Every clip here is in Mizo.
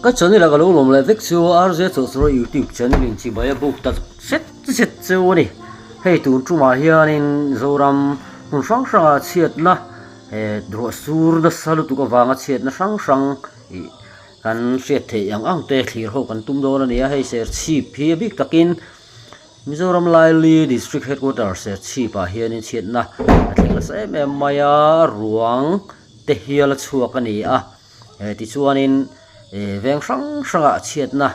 Ka channel a ka lo lawm leh vek chu RJ Chawhchawr YouTube channel in chibai a buk ta zet zet cheu a ni. Hei tun tumah hianin Zoram hmun hrang hranga chhiatna eh ruah sur nasa lutuk avanga chhiatna hrang hrang ih kan hriat theih ang ang te thlir ho kan tum dawn a ni a. Hei Serchhip hi a bik takin Mizoram Laili District Headquarter Serchhip ah hianin chhiatna a thleng nasa em em mai a, ruang te hial a chhuak a ni a. Eh tichuanin eh veng hrang hrangah chhiatna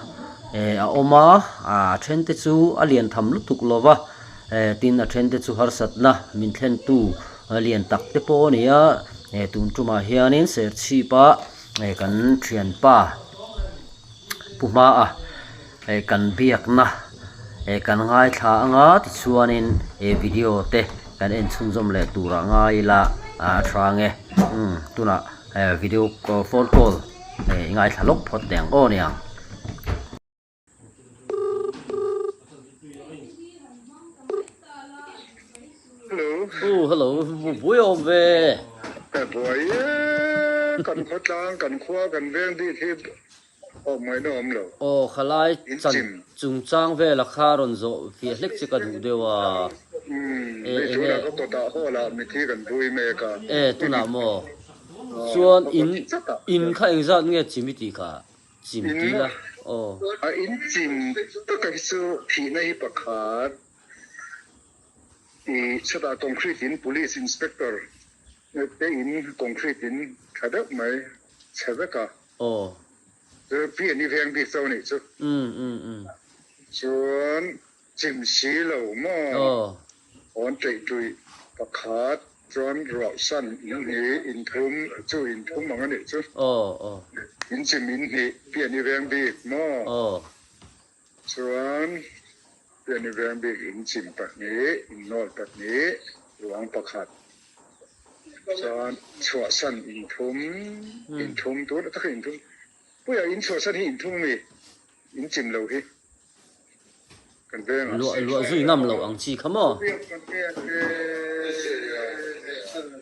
eh a awm a, a then te chu a lian tham lutuk lo va, eh tin a then te chu harsatna min thlentu lian tak te pawh a ni a, eh tun tumah hianin Serchhip a eh kan thianpa Pu Hmaa eh kan biakna eh kan ngaithla anga tichuanin eh video te kan en chhunzawm leh turah ngai ila a tha ange umm tunah eh video phone call eh i ngaithla lawk phawt teh ang aw niang. Hello. Aw hello buai awm ve. Buai e kan khawtlang kan khua kan veng bik hi Awm ngaihna awm lo. Aw khalai chan chungchang vela kha rawn zawh fiah hlek che ka duh deuh a. Umm hei tunah ka kawtah hall ah mithi kan vui mek a. E tunah maw? Chuan in in kha engzat nge chim i tih kha? Chim ti la aw. A in chim taka hi chu thihna hi pakhat i chutah concrete in police inspector te in concrete in tha deuh mai chhe vek a. Aw. Chu pian i veng bik chauh a nih chu. Umm umm umm. Chuan chim si lo maw? Aw. Awn ṭeih ṭuih pakhat chuan ruahsan in hnih in thum chu in thum ang a nih chu. Aw aw. In chim in hnih pian i veng bik maw? Aw. Chuan pian i veng bik in chim pahnih in nawl pahnih ruang pakhat. Chuan chhuahsan inthum, inthum tun tak hi inthum. Puia in chhuahsan hi inthum ami? In chim lo hi kan veng ah. Luah luah zui ngam loh ang chi kha maw?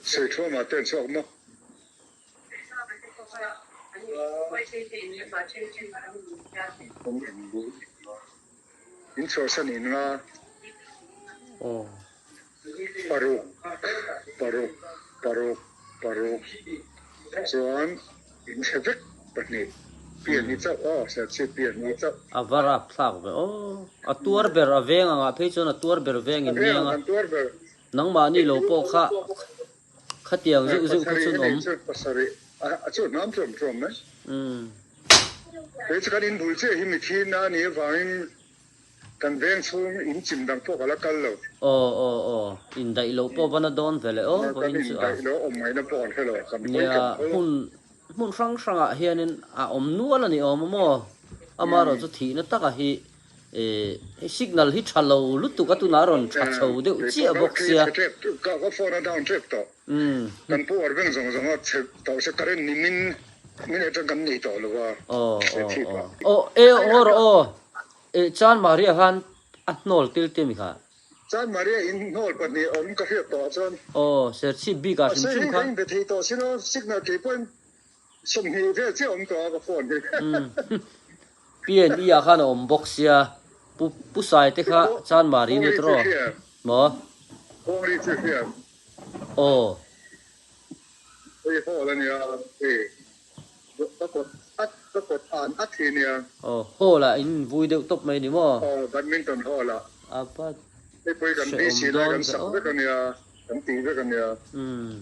Sawi thuam ah ten chhuak maw? In chhuahsan in nga. Aw. Paruk, paruk, paruk, paruk chuan in chhe vek pahnih pian hi chauh aw Serchhip pian hi chauh. A va rap thlak ve aw. A tuar ber a veng angah phei chuan a tuar ber veng in niang a. Nangmahni lo pawh kha khatiang zeuh zeuh kha chuan awm. Pasarih a chu hnam tlawm tlawm mai. Kei chu kan inbul chiah hi mithi na a nih avangin Kan veng chhung in chim dang pawh ka la kal lo. Aw aw aw, indaih loh pawh va na dawn ve le aw vawiin chu a. Kan indaih loh awm ngaihna pawh an hre lo, kan hawi Nia, kan hawi. hmun hmun hrang hrangah hianin a awm nual a ni awm a maw? Amaherawh chu thihna taka hi eh hei signal hi tha lo lutuk a tunah a rawn tha chho deuh chiah bawk sia. Ka ka phone a down tep tawh. Umm. Kan power bank zawng zawng a chhe tawh se current ni min min atang kan nei tawh lo a. Aw aw aw. Aw e aw rawh aw. Eh Chan Maria khan a hnawl tel te mi kha? Chan Maria in hnawl pahnih awm ka hriat tawh ah chuan. Aw Serchhip bik ah hrim hrim khan. A sawi hi ka inbe thei tawh sin aw, signal kei pawhin 20 vel chiah awm tawh a ka phone hi. PNE ah khan a awm bawk sia, Pu Pu Sai te kha Chan Mari nia tawh maw? Kawngri chu hria. Aw. Hei hall a nia, hei ka kawt at ka kawt an at hi nia. Aw hall ah in vui deuh tawp mai ni maw? Aw badminton hall ah. A bat Hei pawh hi kan hrehawm BC lai dawn kan ve sak aw. vek a nia, kan tih vek a nia. Umm.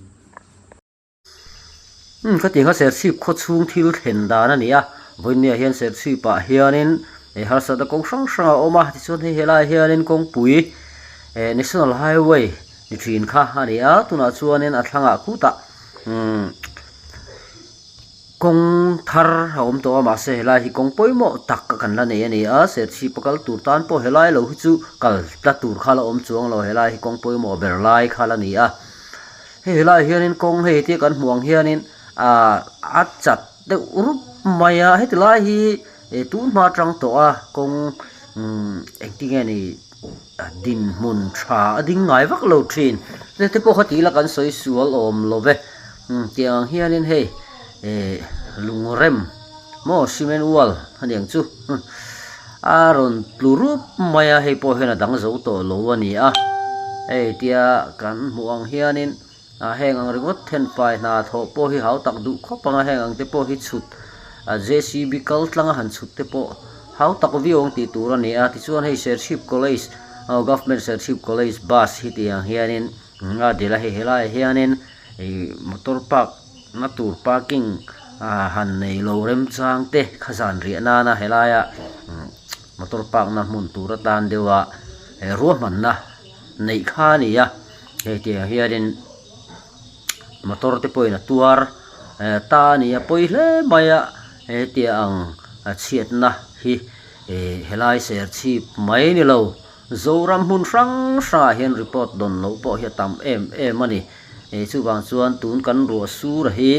Umm khatiang kha Serchhip khaw chhung thil thlen dan a ni a, vawinia hian Serchhip ah hianin eh harsatna kawng hrang hrang a awm a, tichuan hei helaiah hianin kawngpui eh National Highway ni thin kha a ni a, tunah chuanin a thlangah khutah umm kawng thar a awm tawh a mahse helai hi kawng pawimawh tak a kan la nei a ni a, Serchhip a kal tur tan pawh helai lo hi chu kal tla tur kha la awm chuang lo, helai hi kawng pawimawh ber lai kha la ni a. Hei helaiah hianin kawng hei tia kan hmuh ang hianin ahh a chat deuh rup mai a heti lai hi ih tun hma atang tawh a kawng umm engtin nge ni dinhmun tha a ding ngai vak lo thin te pawh kha tih ila kan sawi sual awm lo ve umm tiang ang hianin hei ih lungrem Maw cement wall a niang chu a rawn tlu rup mai a hei pawh hian a dang zo tawh lo a ni a hei tia kan hmuh ang hianin ah heng ang ringawt thenfai hna thawh pawh hi hau tak duh khawp ang a heng ang te pawh hi chhut ah J C B kal tlang a han chhut te pawh hau tak viau ang tih tur a ni a tichuan hei Serchhip college aw government Serchhip college bus hi tiang hianin a dil a hei helaiah hianin ih motor park na tur parking ah han nei lo remchang te kha zan riah nana helaia motor park na hmun tur atan deuh a ruahmanna neih kha a ni a hei tiang hianin motor te pawhin a tuar ta a ni a pawi hle mai a hetiang ang chhiatna hi ih helai serchhip mai ni lo Zoram hmun hrang hrangah hian report dawn loh pawh hi a tam em em a ni. Ih chuvang chuan tun kan ruah sur hi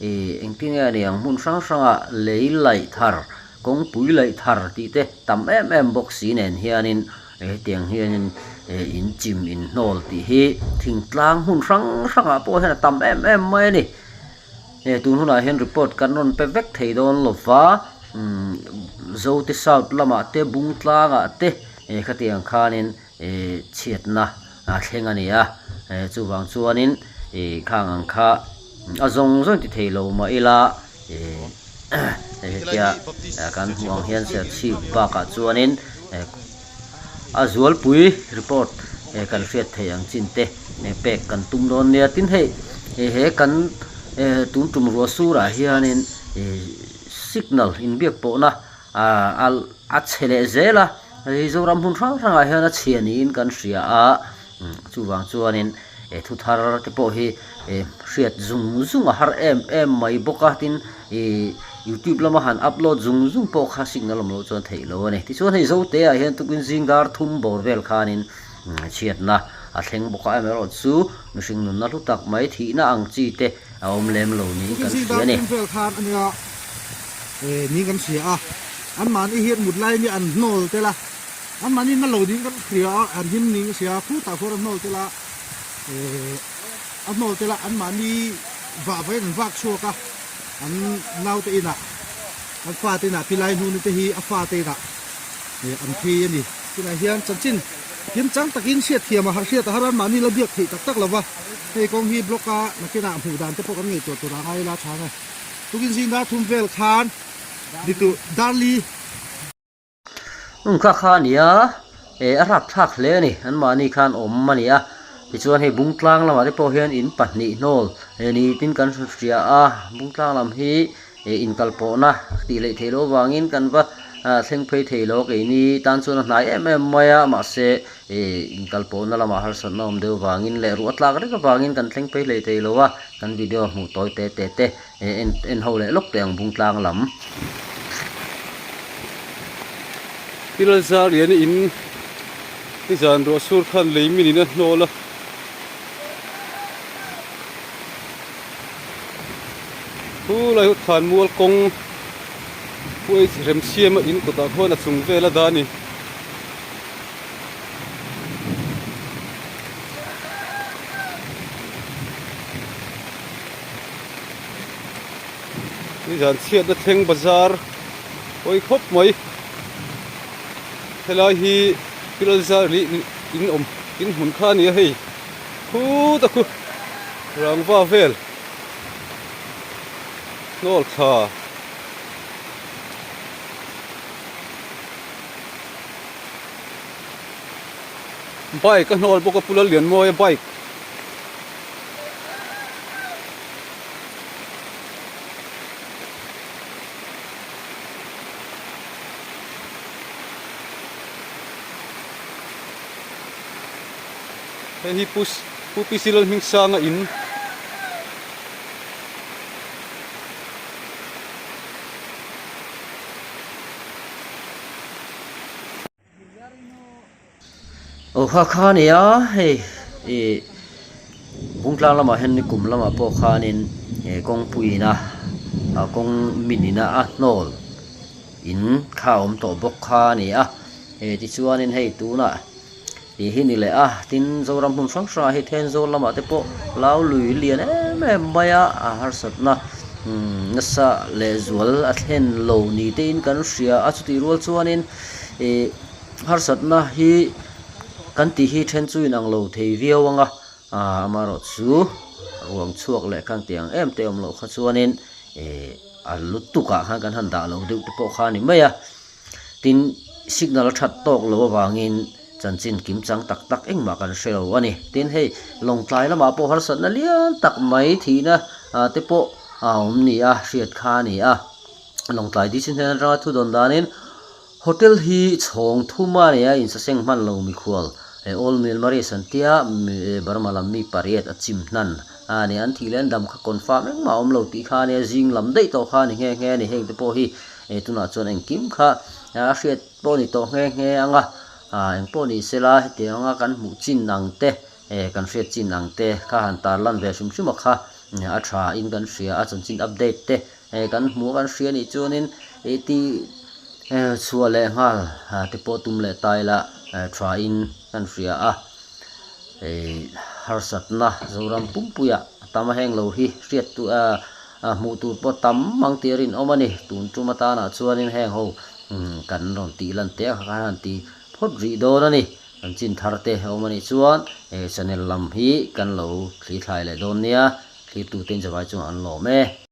ih engtin nge a ni ang hmun hrang hrangah lei laih thar kawngpui laih thar tih te tam em em bawk si nen hianin hetiang hianin ih in chim in hnawl tih hi thingtlang hmun hrang hrangah pawh hian a tam em em mai a ni. Hei tun hunah hian report kan rawn pe vek thei dawn lo va umm Zote South lamah te Bungtlangah te eh khatiang khanin eh chhiatna a thleng a ni a eh chuvang chuanin ih khang ang kha a zawng zawng ti thei lo mah ila eh hetia kan hmuh ang hian Serchhip bakah chuanin eh a zualpui report eh kan hriat theih ang chin te eh pek kan tum dawn nia tin hei eh he kan eh tun tum ruah surah hianin ih signal inbiak pawhna ah a chhe leh zel a hei Zoram hmun hrang hrangah hian a chhia niin kan hria a chuvang chuanin eh thu thar te pawh hi eh hriat zung zung a har em em mai bawk a tin ih youtube lama han upload zung zung pawh kha signal awm loh chuan theih loh a ni tichuan hei zote ah hian tukin zing dar thum bawr vel khanin chhiatna a thleng bawk a amaherawhchu mihring nunna hlu tak mai thihna ang chi te a awm lem lo niin kan hria a ni. Niin kan hria a, anmahni hian mut lai nia an hnawl tel a, anmahni na lo niin kan hria a, an him niin ka hria a, khutah khuan an hnawl tel a, eh a hnawl tel a, anmahni vah vahin an vak chhuak a, an naute inah an fate inah pi lai hnuni te hi a fate inah eh an phei a ni. Tunah hian chanchin kim chang takin hriatthiam a hriat a har a, anmahni la biak theih tak tak lo va, hei kawng hi block a nakinah hmuh dan te pawh kan ngaihtuah tur a ngai ila tha nge. Tukin zing dar thum vel khan ditu Darli. Um kha kha a ni a, eh a rap thlak hle a ni, anmahni khan awm a ni a, tichuan hei Bungtlang lamah te pawh hian in pahnih hnawl eh ni tin kan hria a, Bungtlang lam hi eh inkalpawhna tih leh theih loh avangin kan va thleng phei thei lo a, keini tan chuan a hnai em em mai a, mahse eh inkalpawhna lamah harsatna awm deuh avangin leh ruah tlak reng avangin kan thleng phei hlei thei lo a. Kan video hmuh tawi te te te eh en en ho leh lawk teh ang bung tlang lam. Thil zar lian in nizan ruah sur khan lei min in a hnawl a. Thu lai hu than mual kawng puai rem siam a in kawtah khuan a chung vel a dah a ni. Nizan chhiatna thleng bazar pawi khawp mai helai hi Pilzar lih in awm in hmun kha a ni a hei khut a khu rangva vel hnawl thla. Bike a hnawl bawk a pu Lallianmawia bike. Hei hi pu Pu P C Lalhmingsanga in. Aw kha kha a ni a hei ih bungtlang lamah hian nikum lamah pawh khanin ih kawngpui ina ah kawng min ina a hnawl in kha a awm tawh bawk kha a ni a ih tichuanin hei tunah tih hi ni leh a tin Zoram hmun hrang hrangah hi Thenzawl lamah te pawh lau lui lian em em mai a a harsatna. nasa leh zual a thlen lo ni te in kan hria a chutih rual chuanin ih harsatna hi kan tih hi then chu inang lo thei viau ang a ah amaherawh chu ruang chhuak leh khan tiang em te awm loh kha chuanin ih a lutuk ah khan kan han dah lo deuh te pawh kha a ni mai a. Tin, signal a that tawk lo avangin chanchin kim chang tak tak engmah kan hre lo a ni. Tin, hei Lawngtlai lamah pawh harsatna lian tak mai thihna te pawh a awm ni a, hriat kha a ni a. Lawngtlai DC hnen atanga thu dawn danin hotel hi chhawng thum a ni a, insaseng hman lo mikhual Old Myanmarese an tia, Burma lam mi pariat a chim hnan a ni. An thih leh an dam kha confirm engmah a awm lo tih kha a nia, zing lam daih tawh kha a ni nghe nghe a ni. Heng te pawh hi Hei tunah chuan engkim kha a hriat pawh a ni tawh nghe nghe ang a, ah engpawh ni sela hetiang anga kan hmuh chin ang te eh kan hriat chin ang te kha han tarlan ve hrim hrim a kha a tha in kan hria a chanchin update te eh kan hmuh a kan hria anih chuanin ih tih chhuah leh nghal te pawh tum leh ta ila tha in kan hria a. Hei harsatna Zoram pumpuiah a tam a heng lo hi hriat tu ah hmuh tur pawh tam mang tih a rinawm a ni. Tun tum atanah chuanin heng ho kan rawn tih lan teh a kha khan han ti phawt rih dawn a ni. Kan chin thar te a awm a nih chuan he channel lam hi kan lo thli thlai leh dawn nia. Thlirtute in zavai chuan an lawm e.